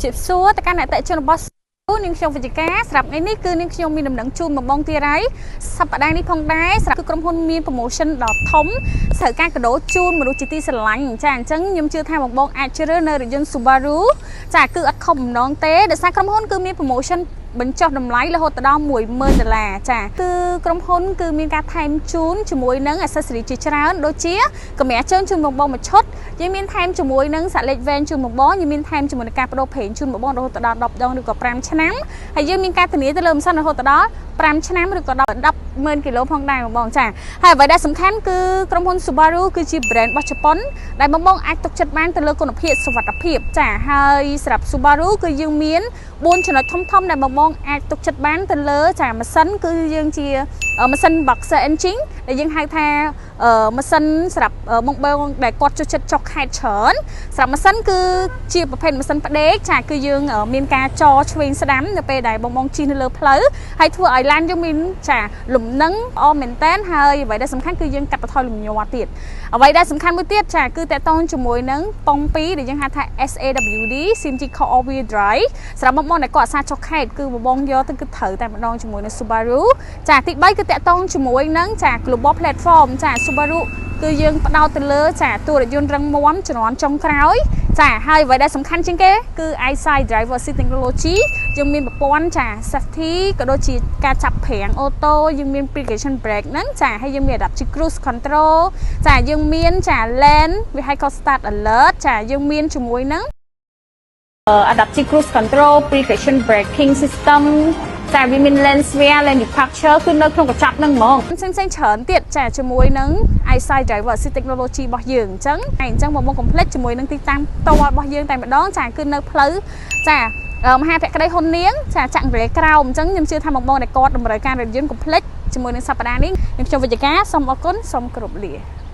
ជរាបសួរទៅកាន់អតិថិជនរបស់នាងខ្ញុំវិជ្ជការសម្រាប់ថ្ងៃនេះគឺនាងខ្ញុំមានដំណឹងជូនបងបងទៀតហើយសប្តាហ៍នេះផងដែរសម្រាប់គឺក្រុមហ៊ុនមាន promotion ដ៏ធំត្រូវការកាដូជូនមនុស្សជាទីស្រឡាញ់ចាអញ្ចឹងខ្ញុំជឿថាបងបងអាចជ្រើសនៅរថយន្ត Subaru ចាគឺអត់ខុសបំណងទេដោយសារក្រុមហ៊ុនគឺមាន promotion បញ្ចុះតម្លៃរហូតដល់10000ដុល្លារចាគឺក្រុមហ៊ុនគឺមានការថែមជូនជាមួយនឹង accessory ជាច្រើនដូចជាកម្រាលជើងជូនបងបងមួយឈុតយើងមានថែមជាមួយនឹងសាក់លេខវែងជូនបងបងយើងមានថែមជាមួយនឹងការបដូរប្រេងជូនបងបងរហូតដល់10ដងឬក៏5ឆ្នាំហើយយើងមានការធានាទៅលើម៉ាស៊ីនរហូតដល់5ឆ្នាំឬក៏ដល់100000គីឡូផងដែរបងបងចាហើយអ្វីដែលសំខាន់គឺក្រុមហ៊ុន Subaru គឺជា brand របស់ជប៉ុនដែលបងបងអាចទុកចិត្តបានទៅលើគុណភាពសុវត្ថិភាពចាហើយសម្រាប់ Subaru គឺយើងមាន4ចំណុចធំធំដែលបងបងអាចទុកចិត្តបានទៅលើចាម៉ាស៊ីនគឺយើងជាម៉ាស៊ីន Boxer engine ដែលយើងហៅថាម៉ាស៊ីនសម្រាប់បងបងដែលគាត់ចូលចិត្តចុះខេតច្រើនសម្រាប់ម៉ាស៊ីនគឺជាប្រភេទម៉ាស៊ីនផ្ដេកចាគឺយើងមានការចរឆ្វេងស្ដាំនៅពេលដែលបងបងជិះនៅលើផ្លូវហើយធ្វើឲ្យឡានយើងមានចាលំនឹងល្អមែនតើហើយអ្វីដែលសំខាន់គឺយើងកាត់បន្ថយលំញ័រទៀតអ្វីដែលសំខាន់មួយទៀតចាគឺតកតងជាមួយនឹងប៉ុង2ដែលយើងហៅថា SAWD CMG Core All Wheel Drive សម្រាប់បងបងដែលគាត់អាសាចុះខេតគឺបងបងយកទៅគឺត្រូវតែម្ដងជាមួយនឹង Subaru ចាទី3គឺតកតងជាមួយនឹងចា Global Platform ចា Subaru គឺយើងផ្ដោតទៅលើចាទូរថយន្តរឹងមាំជំនាន់ចុងក្រោយចាហើយអ្វីដែលសំខាន់ជាងគេគឺ EyeSight Driver Assist Technology យើងមានប្រព័ន្ធចា safety ក៏ដូចជាការចាប់ហ្វ្រាំង auto យើងមាន precision brake ហ្នឹងចាហើយយើងមាន adaptive cruise control ចាយើងមានចា lane vehicle start alert ចាយើងមានជាមួយនឹង adaptive cruise control, precision braking system ចាវាមាន lane sware, lane departure គឺនៅក្នុងកញ្ចប់ហ្នឹងហ្មងផ្សេងផ្សេងច្រើនទៀតចាជាមួយនឹង EyeSight Driver Assist Technology របស់យើងអញ្ចឹងហើយអញ្ចឹងបងបងកុំភ្លេចជាមួយនឹងទីតាំងផ្ទាល់របស់យើងតែម្ដងចាគឺនៅផ្លូវចាមហាភក្តីហ៊ុននាងចាចាក់រេក្រោមអញ្ចឹងខ្ញុំជឿថាបងបងដែលគាត់តម្រូវការរថយន្តកុំភ្លេចជាមួយនឹងសប្តាហ៍នេះខ្ញុំខ្ញុំវិជ្ជការសូមអរគុណសូមគោរពលា។